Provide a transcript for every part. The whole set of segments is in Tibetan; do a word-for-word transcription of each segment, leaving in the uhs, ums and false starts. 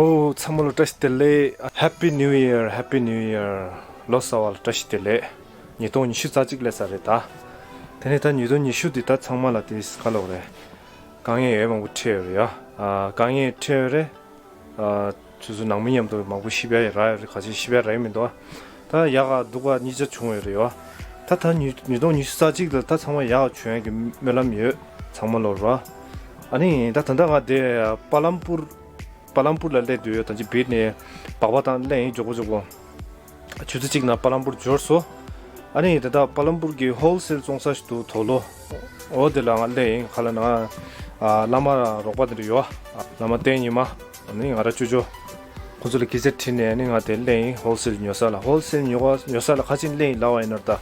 ཨོ། ཚང་མ་ལ་བཀྲ་ཤིས་བདེ་ལེགས། Happy New Year, Happy New Year. ལོ་གསར་བ་ལ་བཀྲ་ཤིས་བདེ་ལེགས། ཉིས་སྟོང་ཉི་ཤུ་རྩ་གཅིག་སླེབས་ཚར་རེད་ད། དེ་ནས་ད་ཉིས་སྟོང་ཉི་ཤུ་འདི་ད་ཚང་མ་ལ་དེ་ག་ལབ་དགོས་རེད། དཀའ་ངལ་ཡོད་མང་པོ་འཕྲད་ཡོད་རེད་ཡ། ཨ། དཀའ་ངལ་འཕྲད་ཡོད་རེད། ཨ། སོ་སོ་ནང་མི་མཉམ་དུ་མང་པོ་ཤི་བ་རག་ཡོད་རེད། ག་ཚོད་ཤི་བ་རག་གི་མི་འདུག་ད་ཡག་ག་སྡུག་ག་གཉིས་ཆ་བྱུང་ཡོད་རེད་ཡ། ད་ད་ཉིས་ཉིས་སྟོང་ཉི་ཤུ་རྩ་གཅིག་ལ་ད་ཚང་མ་ཡག་ག་བྱུང་ཡག་གི་སྨོན་ལམ་ཡོད། ཚང་མ་ལོར་ར། ཨ་ནི་ད་ད་ལྟ་ང་དེ་པ་ལམ་པུར། པ་ལམ་པུར་ལ་སླེབས་བསྡད་ཡོད། ད་ཅི་བིར་ནས་སྦག་སྦག་བཏང་སླེབས་ཡིན། མགྱོགས་པོ་མགྱོགས་པོ། ཆུ་ཚོད་གཅིག་ནང་པ་ལམ་པུར་འབྱོར་སོང་། ཨ་ནི་ད་ལྟ་པ་ལམ་པུར་གྱི་ཧོལ་སེལ་བཙོང་ས་ཞིག་འདུག་དོག་ལོ། འོ་དེ་ལ་ང་སླེབས་ཡིན། ཁ་ལ་ན། ཨ། བླ་མ་རོགས་པ་དེ་འདྲ་ཡོད། ཨ། བླ་མ་བསྟན་ཉི་མ། ཨ་ནི་ང་ར་ཅོ་ཅོ། ཁོ་ཚོ་ལ་སྐད་ཆ་དྲིས་ནས་ཨ་ནི་ང་དེ་སླེབས་ཡིན། ཧོལ་སེལ་ཉོ་ས་ལ། ཧོལ་སེལ་ཉོ་ག་ཉོ་ས་ལ་ག་ཅིག་སླེབས་ཡིན་ལབ་པ་ཡིན་ན། ད་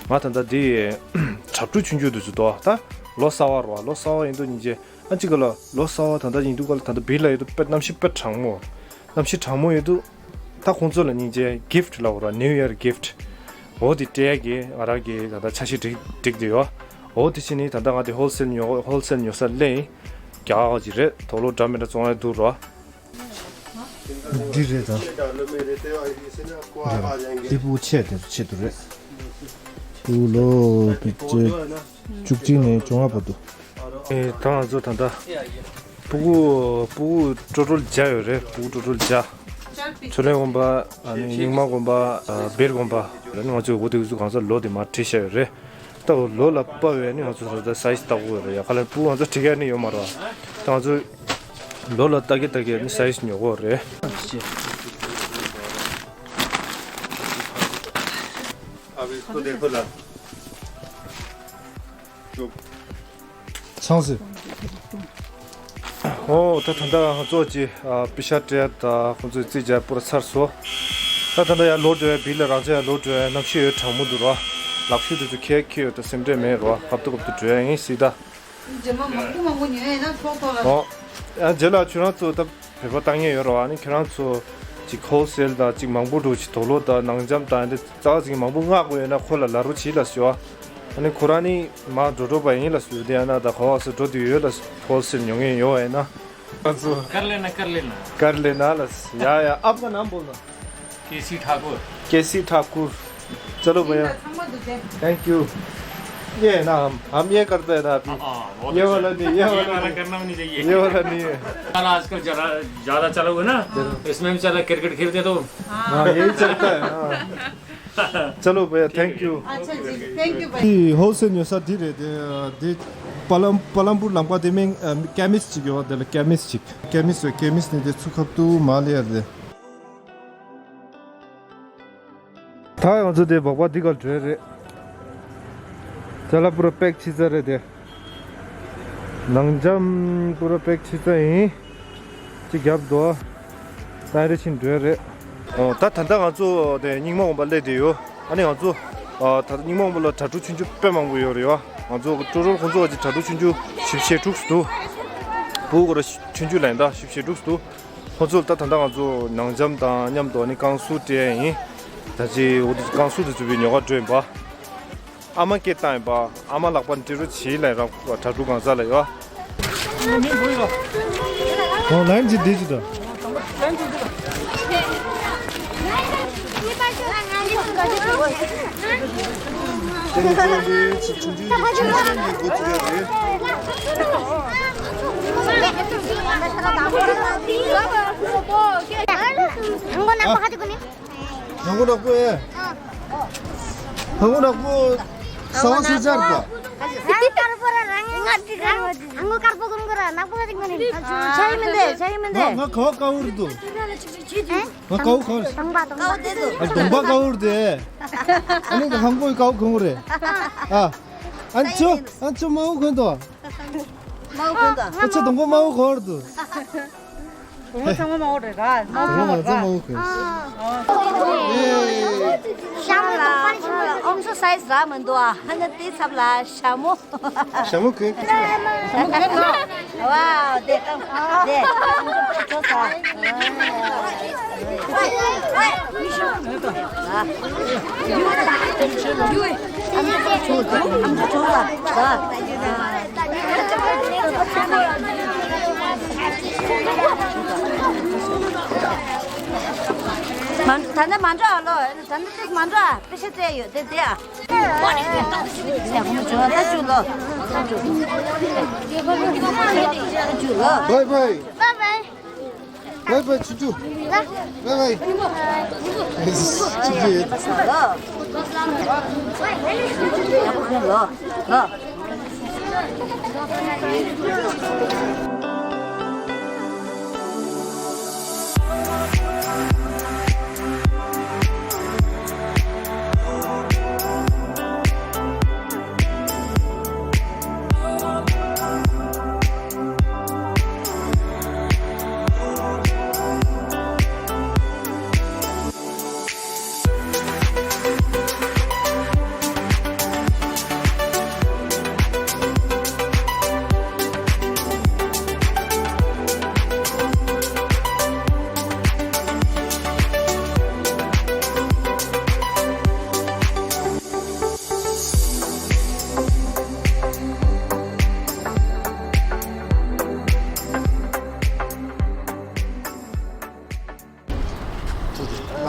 ང་ད་ལྟ་འདི་གྲ་སྒྲིག་ཆུང་ཆུང་དུ་ཚུད་དོ། ད་ལོ་གསར་བ་རོ། ལོ་གསར་བ་ཡིན་དུས་སྙིང་རྗེ། ཨ། གཅིག་ག་ལ་ལོ་གསར་བ་ད་ལྟ་ཡིན་དུས་ག་ལ་ད་ལྟ་བིར་ལ་ཡོད་དུས་དཔེ་གནམ་གཤིས་དཔེ་གྲང་མོ། གནམ་གཤིས་གྲང་མོ་ཡོད་དུས། ད་ཁོང་ཚོ་ལ་སྙིང་རྗེ་གིཕ་ཊི་ལབ་དགོས་ར། ནིའུ་ཡར་གིཕ་ཊི། འོ་དེ་སྤྲད་ཡག་གི་ང་རང་གི་ད་ལྟ་འཆར་གཞི་སྒྲིག་སྒྲིག་བསྡད་ཡོད། འོ་དེ་བྱས་ནས་ད་ལྟ་ང་དེ་ཧོལ་སེལ་ཉོ་ཧོལ་སེལ་ཉོ་ས་སླེབས་ཡིན། རྒྱ་གར་གྱི་རེད། དོག་ལོ་འདྲ་མི་འདྲ་བཙོང་ཡག་འདུག་ར། འདི་རེད་ད། འདི་ཕྲུ་གུ་ཆེ་དེ་ཆེ་དུ་རེད། ཕྲུ་གུ་ལོ་བཅུ་གཅིག་ནས་བཅོ་ལྔ་བར་དུ། ཨེ། ད་ང་ཚོ་ད་ལྟ་ཕྲུ་གུ་ཕྲུ་གུ་ཀྲོ་ཀྲོ་བརྒྱ་ཡོད་རེད། ཕྲུ་གུ་ཀྲོ་ཀྲོ་བརྒྱ། ཆོས་གླིང་དགོན་པ། ཨ་ནི་རྙིང་མ་དགོན་པ། ཨ། བིར་དགོན་པ། ཨ་ནི་ང་ཚོས་འོ་དེ་ཚོ་གང་ས་ལོ་དེ་མར་བྲིས་བཞག་ཡོད་རེད། ད་ལོ་ལ་དཔག་པའི་ནི་ང་ཚོ་ད་ལྟ་སའི་ཛི་ལྟ་དགོས་རེད་ཡ། ག་ལ་ཕྲུ་གུ་ང་ཚོ་ཁྲིད་ཡག་ནི་ཡོད་མ་རེད། ད་ང་ཚོ་ལོ་ལ་ལྟ་གི་ལྟ་གི་ནི་སའི་ཛི་ཉོ་དགོས་རེད། अब इसको देखो ना। ཚང་ཟེར། ཨོ། ད་ད་ལྟ་ང་ཚོ་ཅི། ཨ། པེ་ཤ་སྤྲད་ཡག་དང་ཁོང་ཚོའི་རྩིས་རྒྱག་པུ་ར་ཚར་སོང་། ད་ད་ལྟ་ཡར་ལོག་འགྲོ་ཡག་བིར་ལ་རང་ཅག་ཡར་ལོག་འགྲོ་ཡག་གནམ་གཤིས་ཡོད་གྲང་མོ་འདུག་ར། ལག་ཤུབས་དེ་ཚོ་ཁྱེར་ཁྱེར་ཡོད། ད་སེམས་ཁྲལ་མེད་ར། གབ་ཏུ་གབ་ཏུ་འགྲོ་ཡག་ཡིན་སྲིད་ད། རྗེས་མ་མང་པོ་མང་པོ་ཉོས་ཡིན་ན་ཐོག་ཐོག་ལ། ཨོ། ཡང་རྗེས་ལ་ཁྱོད་རང་ཚོ་ད་བོད་པ་ལྟ་མཁན་ཡོད་ར། ཨ་ནི་ཁྱོད་རང་ཚོ་ཅིག་ཧོལ་སེལ་དང་ཅིག་མང་པོ་འགྲོ་ཅིག་དོག་ལོ་དང་ནང་འཇམ་དང་འདི་རྩ་བ་ཅིག་མང་པོ་མངགས་དགོས་ཡོད་ན་ཁོ་ལ་ལབ་རོགས་བྱེད་ལབ་ཟེར་བ། ཨ་ནི་ཁོ་རང་ནི་མར་འགྲོ་འགྲོ་པ་ཡིན་ལབ་ཟེར། དེ་ཡང་ན་ད་ག་བ་སུ་འགྲོ་དུས་ཡོད་ལ་ཧོལ་སེལ་ཉོ་མཁན་ཡོད་པ་ཡིན་ན། ང་ཚོ། कर लेना, कर लेना। कर लेना ལབ། या, या। आपका नाम बोलना। केसी ठाकुर। केसी ठाकुर। चलो भैया। Thank you. ये है ना, हम हम ये करते हैं ना अभी। हाँ, बहुत ये अच्छा। वाला नहीं, ये ये वाला वाला नहीं। करना भी नहीं चाहिए। ये वाला नहीं है। यार, आजकल जरा ज्यादा चला हुआ ना, इसमें भी चला, क्रिकेट खेलते तो। हाँ, यही चलता है। हाँ। चलो भैया, थैंक यू। अच्छा जी, थैंक यू भाई। ཧོལ་སེལ་ཉོ་ས་འདི་རེད། དེ་དེ་པ་ལམ་པ་ལམ་པུར་ལམ་ཁ་དེ་མིན། ཨ། ཀེ་མིས་ཅིག་ཡོད་པ། དེ་ལ་ཀེ་མིས་ཅིག་ཀེ་མིས་རེད། ཀེ་མིས་ནི་དེ་ཚུར་ཁ་ཐུག་མར་སླེབས་ཡག་རེད། ད་ང་ཚོ་དེ་སྦག་སྦག་འདི་གར་འགྲོ་ཡག་རེད། ཅ་ལག་པུ་ར་པེག་བྱས་ཚར་རེད་དེ། ནང་འཇམ་པུ་ར་པེག་བྱས་ཚར་ཡིན། གཅིག་རྒྱབ་འདུག་ད་རེ་ཕྱིན་འགྲོ་ཡག་རེད། ཨོ། ད་ད་ལྟ་ང་ཚོ་དེ་རྙིང་མ་དགོན་པ་སླེབས་བསྡད་ཡོད། ཨ་ནི་ང་ཚོ། ཨ། ད་ལྟ་རྙིང་མ་དགོན་པ་ལ་གྲ་སྒྲིག་ཆུང་ཆུང་དཔེ་མང་པོ་ཡོད་རེད་པ། ང་ཚོ་ཀྲོ་ཀྲོ་ཁོང་ཚོ་ག་ཅིག་གྲ་སྒྲིག་ཆུང་ཆུང་བཞི་བཅུ་ཞེ་དྲུག་ཙམ་འདུག་ཕྲུ་གུ་ཁོ་ར་ཆུང་ཆུང་ལ་ཡིན་ད་བཞི་བཅུ་ཞེ་དྲུག་ཙམ་འདུག་ཁོང་ཚོ་ལ་ད་ད་ལྟ་ང་ཚོ་ནང་འཇམ་དང་མཉམ་དུ་ཨ་ནི་བསྐང་གསོ་སྤྲད་ཡག་ཡིན། ད་ཅི་འོ་དེ་བསྐང་གསོ་དེ་ཚོ་བའི་ཉོ་ག་འགྲོ་ཡིན་པ། ཨ་མ་སྐད་བཏང་ཡིན་པ། ཨ་མ་ལག་པ་འདྲི་རོ་བྱེད་ལ་ར། གྲ་སྒྲིག་གང་ས་ལ་ཡོད། ཨོ། ལན་ཅི་འདི་ཅི་ད། ཨ། ནག་པོ་ནག་པོ་ཨེ། ནག་པོ་ནག་པོ། ས་བ་སུ་ཅར་པ། རང་དཀར་པོ་ར་རང་ང་དཀར་པོ། ང་དཀར་པོ་གོན་གོ་ར་ནག་པོ་ག་དེ་གོན་ནི། ཆ་ཡི་མིན་དེ། ཆ་ཡི་མིན་དེ། ང་ང་ག་བ་དཀར་པོ་རེད་འདུག་ང་ག་བ་ག་བ་རེད། གདོང་པ་གདོང་པ། ཨ། གདོང་པ་དཀར་པོ་རེད་དེ། ཨ་ནི་ཧང་གོ་ཡི་ག་བ་གོན་གོ་རེད། ཨ། ཨ་ནི་ཚོ་ཨ་ནི་ཚོ་མ་བུ་གོན་དོ། མ་བུ་གོན་དོ། ཨ་ཚོ་གདོང་པ་མ་བུ་གོན་རེད་འདུག་ངོ་ཚང་མ་མ་འོ་རེད་ར། མ་འོ་ཚང་མ་མ་འོ་ཁོས། ཤ་མོ་དང་པར་ཆེན་པོ་ཨོམ་སོ་སའི་ཛི་རག་མི་འདུག་ཨ་ཧ་ན་དེ་ཚབ་ལ་ཤ་མོ། ཤ་མོ་ཁོས་ཁོས། ཤ་མོ་ཁོས་ནོ། ཝའོ་དེ་ཀམ་དེ་ཨོམ་སོ་པོ་ཅོ་ས། ད་ནི་མ་འགྲོ་ཨ་ལོ། ད་ནི་ཏིག་མ་འགྲོ་ཨ། པེ་ཤ་སྤྲད་ཡོད་དེ་དེ་ཨ། ད་ཅུ་ལོ། ད་ཅུ་ལོ། Bye bye. Bye bye. Bye bye, ཆུང་ཆུང་། Bye bye. ཆུང་ཆུང་ཡོད། བླ་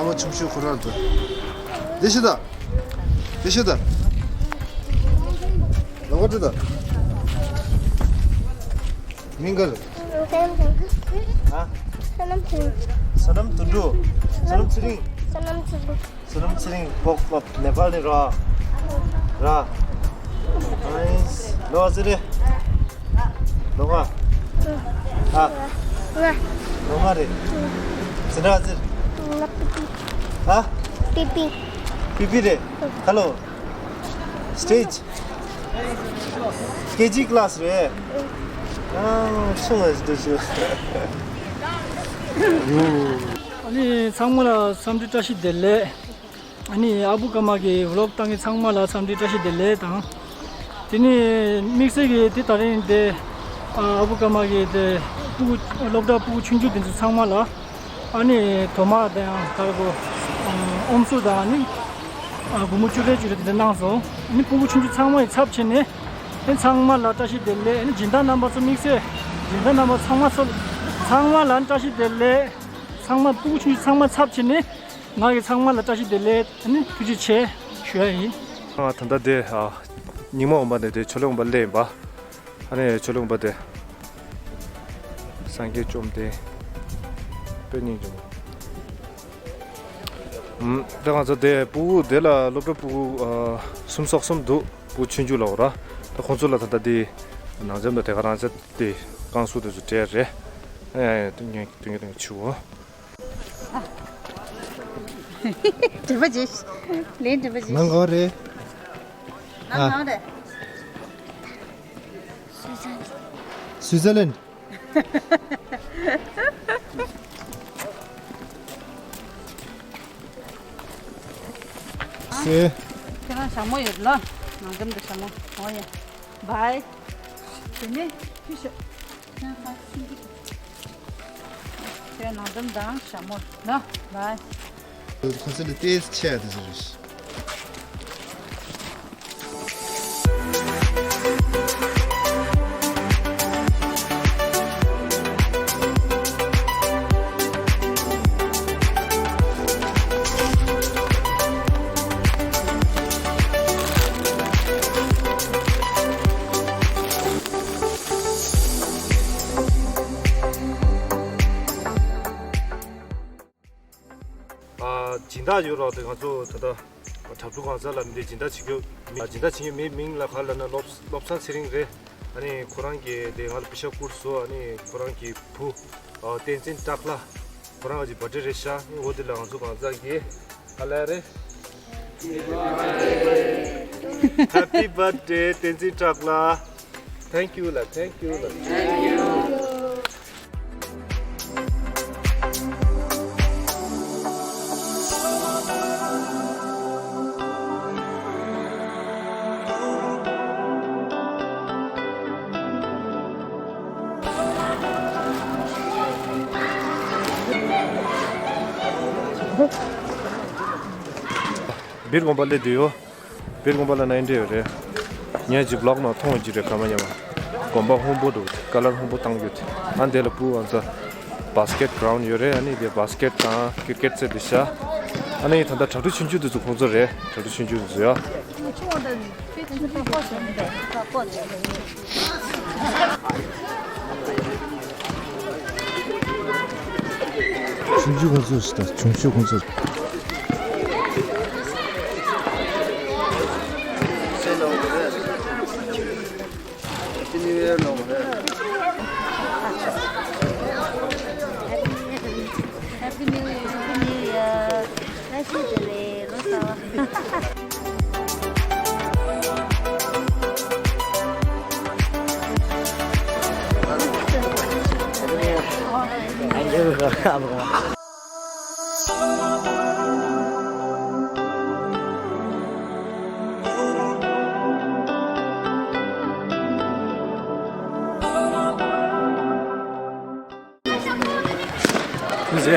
མ་ཆུང་ཤོས་ཁོ་རང་འདུག་དེ་ཤི་ད། དེ་ཤི་ད། ལོ་ག་ཅི་ད། མིང་ག་རེད། ཨ། བསོད་ནམས་དོན་གྲུབ། བསོད་ནམས་དོན་གྲུབ། བསོད་ནམས་ཚེ་རིང་། བསོད་ནམས་ཚེ་རིང་། བསོད་ནམས་ཚེ་རིང་། བོད་ནེ་པཱལ་ནས་ར། ར། ཨའི། ལོ་ཟེར་རེ། ལོ་ང་། ཨ། ང་། ལོ་ང་རེ། ཟེར་ར་ཟེར། ང་པི་པི། ཨ། པི་པི། པི་པི་རེ། ཧ་ལོ། སི་ཊེ་ཇི། ཀེ་ཇི་ཀི་ལཱ་སི་རེད། ཨ། ཆུང་བ་ཞིག་འདུག་ཞུ། ཨ་ནི་ཚང་མ་ལ་འཚམས་འདྲི་བཀྲ་ཤིས་བདེ་ལེགས། ཨ་ནི་ཨ་བུ་ཀརྨ་གི་ཝི་ལོག་བཏང་མཁན་ཚང་མ་ལ་འཚམས་འདྲི་བཀྲ་ཤིས་བདེ་ལེགས་དང་། དེ་ནས་དམིགས་བསལ་གྱིས་དེ་ད་རིང་དེ་ཨ་བུ་ཀརྨ་གི་དེ་སྤུ་གུ་སློབ་གྲྭ་སྤུ་གུ་ཆུང་ཆུང་དེ་ཚོ་ཚང་མ་ལ་ཨ་ནི་དོ་མ་དང་ག་རེ་གོ་ཨོམ་སྲུ་དང་ཨ་ནི་ཨ་སྒོར་མོ་བཅུ་རེ་བཅུ་རེ་དེ་འདྲ་གནང་སོང་། ཨ་ནི་སྤུ་གུ་ཆུང་ཆུང་ཚང་མ་ཡི་ཚབ་བྱས་ནས་ཨ་ནི་ཚང་མ་ལ་བཀྲ་ཤིས་བདེ་ལེགས། ཨ་ནི་སྦྱིན་བདག་རྣམ་པ་ཚོ་དམིགས་བསལ་སྦྱིན་བདག་རྣམ་པ་ཚང་མ་ཚོ་ཚང་མ་ལ་བཀྲ་ཤིས་བདེ་ལེགས། ཚང་མ་སྤུ་གུ་ཆུང་ཆུང་ཚང་མ་ཚབ་བྱས་ནས་ང་གི་ཚང་མ་ལ་བཀྲ་ཤིས་བདེ་ལེགས། ཨ་ནི་ཐུགས་རྗེ་ཆེ་ཞུ་ཡ་ཡིན། ང་ད་ལྟ་དེ་ཨ་རྙིང་མ་འོག་མ་ནས་དེ་ཆོས་གླིང་དགོན་པ་སླེབས་ཡིན་པ། ཨ་ནི་ཆོས་གླིང་དགོན་པ་དེ་སངས་རྒྱས་བཅོམ་ལྡན་དཔེ་སྙིང་རྗེ་མོ། ཨུམ། དེ་ང་ཚོ་དེ་སྤུ་གུ་དེ་ལ་སློབ་གྲྭ་སྤུ་གུ་ཨ་གསུམ་སོགས་གསུམ་འདུག་སྤུ་གུ་ཆུང་ཆུང་ལ་འོ་ར། ད་ཁོང་ཚོ་ལ་ད་ལྟ་དེ་ནང་འཇམ་དང་དེ་ག་རང་ཚ་དེ་རྐང་སུ་དེ་ཚོ་སྤྲད་རེད། ཨེ་ཏུ་ཉེ་ཏུ་ཉེ་ཏུ་ཉེ་ཆུ་བོ། འདྲི་པ་བྱེད། ལན་འདྲི་པ་བྱེད། ནང་ག་རེད། ནང་ག་རེད། སུའི་ཙར་ལན། སེ། ཁྱེད་རང་ཞྭ་མོ་ཡོད་ལ། ནང་འཇམ་དུ་ཞྭ་མོ། འོ་ཡ། བའི། དེ་ནས་ཕི་ཤོ། ཁྱེད་ནང་འཛོམས་དང་ཞྭ་མོ་ན་བའི། ཁོ་ཚོ་ལ་ཏེས་ཆེ་དེ་ཟེར་རེད། ཨ། སྦྱིན་བདག་ཡོད་རོགས་དེ་ང་ཚོ་ད་ལྟ་བྲག་ཕུག་གང་ཟག་ལ་མི་དེ་སྦྱིན་བདག་བྱེད་རྒྱུ་མི་སྦྱིན་བདག་བྱེད་མཁན་མི་མིང་ལ་ག་ལབ་ན་བློ་བློ་བཟང་ཚེ་རིང་རེད། ཨ་ནི་ཁོ་རང་གིས་དེ་ང་ལ་པེ་ཤ་བསྐུར་སོང་། ཨ་ནི་ཁོ་རང་གི་བུ་ཨ་བསྟན་འཛིན་བཀྲ་ལྷ་ཁོ་རང་གི་བར་ཌེ་རེད་ཤག་ཨ་ནི་འོ་དེ་ལ་ང་ཚོ་གང་ཟག་གིས་ག་ལབ་རེད། Happy birthday བསྟན་འཛིན་བཀྲ་ལྷ། Thank you ལ། Thank you ལ། Thank you. སྦིར་དགོན་པ་སླེབས་བསྡད་ཡོད། སྦིར་དགོན་པ་ལ་ན་འདི་འདྲ་ཡོད་རེད། ངས་ཅིག་བི་ལོག་ནང་མཐོང་ཡོད་ཀྱི་རེད། ཁ་མ་ཉལ་བ་དགོན་པ་སྔོན་པོ་འདུག་ཀ་ལར་སྔོན་པོ་བཏང་ཡོད། ཨ་འདི་ལ་སྤུ་ཨ་ཚ་བྷ་སི་ཀེ་ཊི་གྷ་རའུན་ཌི་ཡོད་རེད། ཨ་ནི་འདི་བྷ་སི་ཀེ་ཊི་དང་ཀི་རི་ཀེ་ཊི་རྩེ་འདི་ཤ། ཨ་ནི་ད་ལྟ་དྲ་གྲོགས་ཆུང་ཆུང་དེ་ཚོ་ཁོང་ཚོ་རེད། དྲ་གྲོགས་ཆུང་ཆུང་དེ་ཚོ་ཡ། ཆུང་ཆུང་ཁོང་ཚོ་ཞིག་དང་ཆུང་ཆུང་ཁོང་ཚོ། Happy New Year. Happy New Year. བཀྲ་ཤིས་བདེ་ལེགས། ལོ་གསར་པ། Thank you.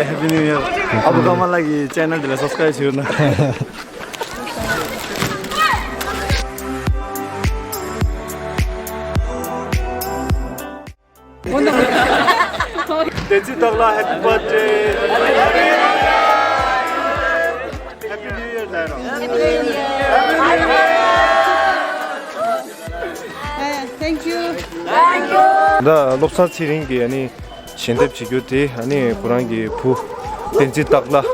Happy New Year. ཨ་བུ་ཀརྨ་ལགས་ཀྱི་ཅེ་ནལ་དེ་ལ་སབ་སི་ཀ་རེབ་བྱེད་རོགས་གནང་། བསྟན་འཛིན་སྟག་ལྷ། Happy birthday. Happy New Year ལབ་རོགས། Thank you. ད་བློ་བཟང་ཚེ་རིང་གི་ཨ་ནི་ཞལ་འདེབས་བྱེད་རྒྱུ་དེ། ཨ་ནི་ཁོ་རང་གི་བུ་བསྟན་འཛིན་སྟག་ལྷ།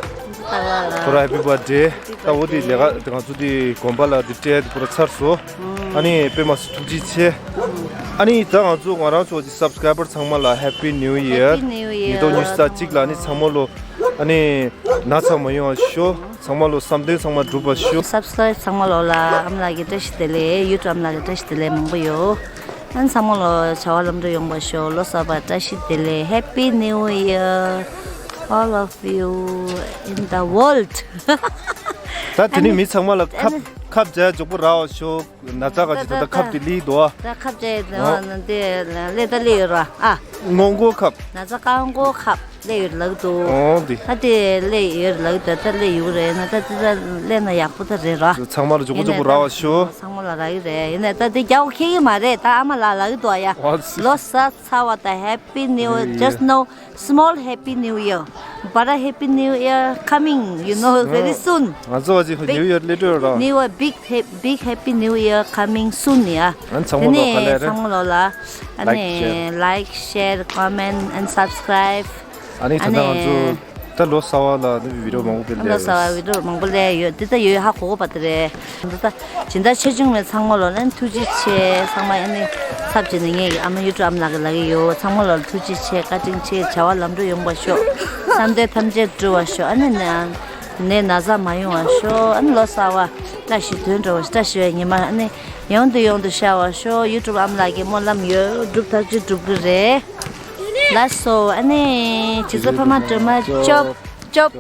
ཁོ་རང་Happy Birthday། ད་འོ་དེ་ལས་ཀ་དེ་ང་ཚོ་དེ་དགོན་པ་ལ་དེ་སྤྲད་དེ་ཁོ་རང་ཚར་སོང་། ཨ་ནི་དཔེ་མ་སྲིད་ཐུགས་རྗེ་ཆེ། ཨ་ནི་ད་ང་ཚོ་ང་རང་ཚོ་གི་སབ་སི་ཀ་རེ་བར་ཚང་མ་ལ་Happy New Year། Happy New Year། ཉིས་སྟོང་ཉི་ཤུ་རྩ་གཅིག་ལ་ཨ་ནི་ཚང་མ་ལོ་ཨ་ནི་ན་ཚ་མ་ཡོང་བ་ཤོག་ཚང་མ་ལོ་བསམ་དོན་ཚང་མ་འགྲུབ་པ་ཤོག་སབ་སི་ཀ་རེབ་ཚང་མ་ལོ་ལ་ཨ་མ་ལགས་ཀྱི་བཀྲ་ཤིས་བདེ་ལེགས། ཡུ་ཊུབ་ཨ་མ་ལགས་ཀྱི་བཀྲ་ཤིས་བདེ་ལེགས་མང་པོ་ཡོད། ཨ་ནི་ཚང་མ་ལོ་བྱ་བ་ལམ་འགྲོ་ཡོང་བ་ཤོག་ལོ་གསར་པ་བཀྲ་ཤིས་བདེ་ལེགས། Happy New Year, all of you in the world. ད་དེ་ནི་མི་ཚང་མ་ལ་ཁབ་ཁབ་བྱས་མགྱོགས་པོ་རག་པ་ཤོག་ན་ཚ་ག་ཅི་ད་ད་ཁབ་དེ་ལི་དོ། ད་ཁབ་བྱས་ཨོ། ད་ལི་ད་ལི་ཡོད་ར་ཨ། སྔོན་འགོག་ཁབ། ན་ཚ་སྔོན་འགོག་ཁབ་ལེ་ཡོད་ལག་ཏུ། ཨོ་འདི། ད་དེ་ལེ་ཡོད་ལག་ཏུ་ད་ལེ་ཡོད་རེད་ན་ད་དེ་ད་ལེ་ན་ཡག་པོ་ད་རེད་ར། ཚང་མ་ལ་མགྱོགས་པོ་མགྱོགས་པོ་རག་པ་ཤོག་ཚང་མ་ལ་རག་གི་རེད། ཡིན་ན་ད་དེ་རྒྱག་ཁེ་གི་མ་རེད། ད་ཨ་མ་ལ་ལག་ཏུ་ཨ་ཡ། ཨོ་ལོ་གསར་ཚར་བ་ད་Happy New Year. Just know small Happy New Year, but a Happy New Year coming, you know, very soon. ང་ཚོ་བ་ཅི་New Year སླེབས་འགྲོ་ར། New Year, big ha- big Happy New Year coming soon ཡ། ཨ་ཚང་མ་ལོ་ག་ལེ་རེད། ཚང་མ་ལོ་ལ་ཨ་ནི་like, share, comment and subscribe. ཨ་ནི་ད་ལྟ་ང་ཚོ་ད་ལོ་གསར་བ་ལ་ནི་བི་ཌི་ཡོ་མང་པོ་སྤེལ་ལོ་གསར་བ་བི་ཌི་ཡོ་མང་པོ་སླེབས་ཡོད། འདི་ད་ཡོད་ཧ་གོ་གོ་པ་དེ་རེད། འདི་ད་སྦྱིན་བདག་ཆེ་ཆུང་མེད་ཚང་མ་ལོ་ལ་ཐུགས་རྗེ་ཆེ། ཚང་མ་ཨ་ནི་ཚབ་བྱས་ནས་ངས་ཨ་མ་ཡུ་ཊུབ་ཨ་མ་ལགས་ཀྱི་ལབ་ཀྱི་ཡོད། ཚང་མ་ལོ་ལ་ཐུགས་རྗེ་ཆེ། བཀའ་དྲིན་ཆེ། བྱ་བ་ལམ་འགྲོ་ཡོང་བ་ཤོག་བསམ་དོན་ཐམས་ཅད་འགྲུབ་པ་ཤོག་ཨ་ནི་ནད་ནད་ན་ཚ་མ་ཡོང་བ་ཤོག་ཨ་ནི་ལོ་གསར་བ་བཀྲ་ཤིས་དོན་འགྲུབ་པ་ཤོག་བཀྲ་ཤིས་པའི་ཉི་མ་ཨ་ནི་ཡོང་དུ་ཡོང་དུ་ཤར་བ་ཤོག་ཡུ་ཊུབ་ཨ་མ་ལགས་ཀྱི་སྨོན་ལམ་ཡོད། འགྲུབ་ཐག་ཆོད་འགྲུབ་ཀྱི་རེད། ལགས་སོ། ཨ་ནི་ཇི་ཚོ་ཕ་མ་སྒྲོལ་མ་ཅོབ་ཅོབ།